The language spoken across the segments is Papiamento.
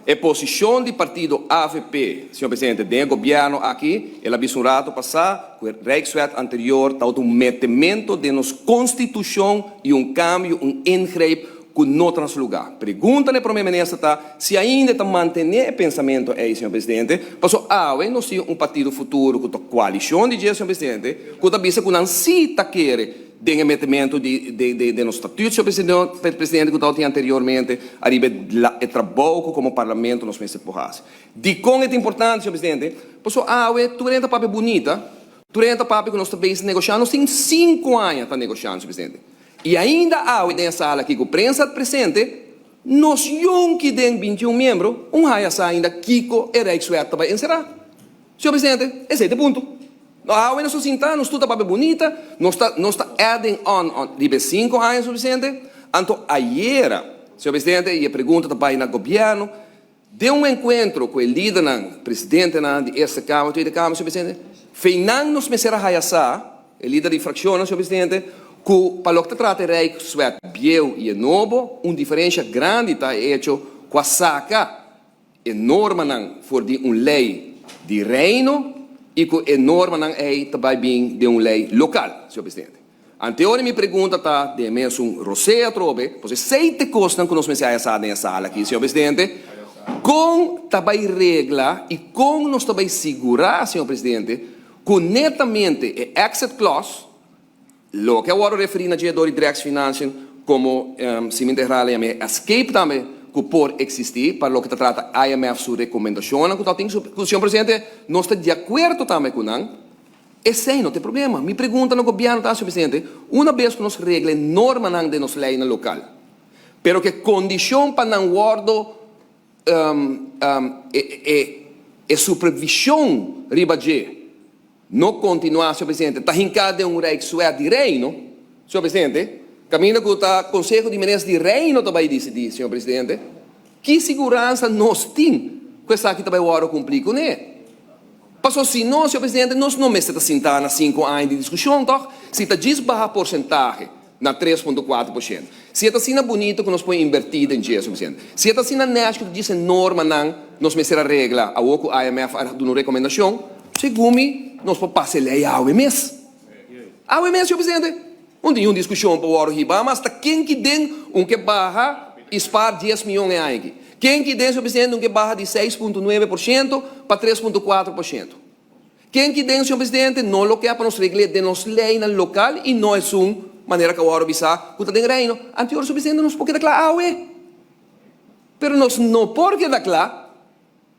E posicion di partido AVP, señor presidente, den e gobierno aki, el a bisa un rato pasa cu e Rijkswet anterior tawata un metemento den nos Constitucion y un cambio, un ingreep cu no ta na su lugar. Pregunta na e Prome Minister ta si ainda e ta mantene e pensamento ey, señor presidente, paso awe nos tin un partido Futuro cu ta coalicion di dje, señor presidente, cu ta bisa cu nan si ta kere den e metemento di den nos statuut, señor presidente, cu tabatin anteriormente ariba e trabou cu como Parlamento nos mester por haci. Dicon e ta importante, señor presidente? Pasobra awe tur hende ta papia bunita, tur hende ta papia cu nos ta bezig negocia. Nos tin 5 aña ta negociando, señor presidente. Y ainda awe den e sala aki cu prensa presente, nos yonki den 21 miembro, un haya sa ainda kico e Rijkswet ta bay encera. Señor presidente, esey ta e punto. No, awe nos ta sinta, nos tur ta papia bunita, nos ta adding on riba 5 aña, señor presidente. Anto ayera, señor presidente, y e pregunta ta bay na gobierno, den un encuentro cu e lidernan, presidentenan di Eerste Kamer, Tweede Kamer, señor presidente, feinan nos mester a haya sa, e lider di fraccion, señor presidente, cu pa loke ta trata e Rijkswet bieu y e nobo, un diferencia grandi ta e hecho cu a saca e normanan for di un ley di Reino y cu e normanan ey ta bay bin di un ley local, señor presidente. Anto mi pregunta ta den mesun rosea atrobe, pues seis cosnan cu nos mester haya sa den e sala aki, señor presidente, con ta bay regla y con nos ta bay sigura, señor presidente, cu netamente e exit clause, loke awor referi na dje dor di Rijksfinanciën como si mi integral e escape tambe cu por existi pa loke ta trata IMF su recomendacion cu tin, señor presidente, nos ta di acuerdo tambe cu nan. Esey no tin problema. Mi pregunta na gobierno ta, señor presidente, un biaha cu nos regla normanan di nos ley local, pero cu condicion pa nan wordo e supervision riba dje no continua, señor presidente, ta hinca den un Rijkswet di Reino, señor presidente, caminda cu ta Conseho di Minister di Reino ta bay dicidi, señor presidente, ki seguransa nos tin cu esaki ta bay wordo cumpli cu ne? Paso si no, señor presidente, nos no mester ta sinta na 5 aña di discusion, toch? Si ta djis baha porcentahe na 3,4%. Si ta asina bunita cu nos por inverti den dje, señor presidente. Si ta asina neshi cu djis normanan nos mester regla, awor cu IMF a duna un recomendacion, segun mi, nos por pasa ley awe mes. Awe mes, señor presidente. No tin un discusion pa awor hiba, mas ta ken aki den un ke baha y spaar 10 miyon aki. Ken aki den, señor presidente, un ke baha di 6,9% pa 3,4%? Ken aki den, señor presidente, no lo ke pa nos regla den nos ley local y no e un manera cu awor bisa cu ta den Reino. Anto, señor presidente, nos por keda cla awe. Pero nos no por keda cla,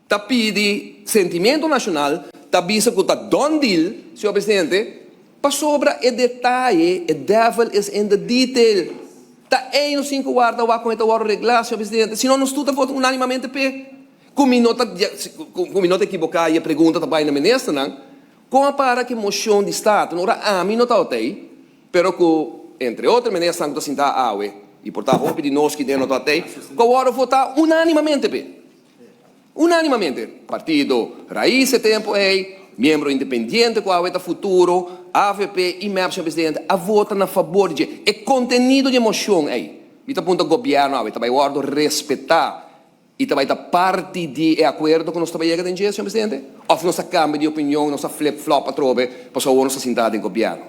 ta pidi sentimento nacional, ta bisa cu ta done deal, señor presidente, pasobra e detaye, e devil is in the detail. Ta ey nos tin cu warda wak con e ta wordo regla, señor presidente. Si no, nos tur ta vota unanimamente p'e. Cu mi no ta equivoca, e pregunta ta bay na ministernan, con para cu mocion di Staten, ora ami no ta ey, pero cu, entre otro ministernan cu ta sinta awe, y por ta hopi di nos cu no ta ey, cu awor vota unanimamente p'e. Unanimamente. Partido Raiz e tempo ey, miembro independiente cu awe ta Futuro, AVP y MEP, señor presidente, a vota na fabor di e contenido di mocion ey. Mi ta puntra gobierno awe, ta bay wordo respeta y ta bay ta parti di e acuerdo cu nos ta bay yega den dje, señor presidente? Of nos a cambia di opinion, nos a flip-flop atrobe, pasobra nos ta sinta den gobierno?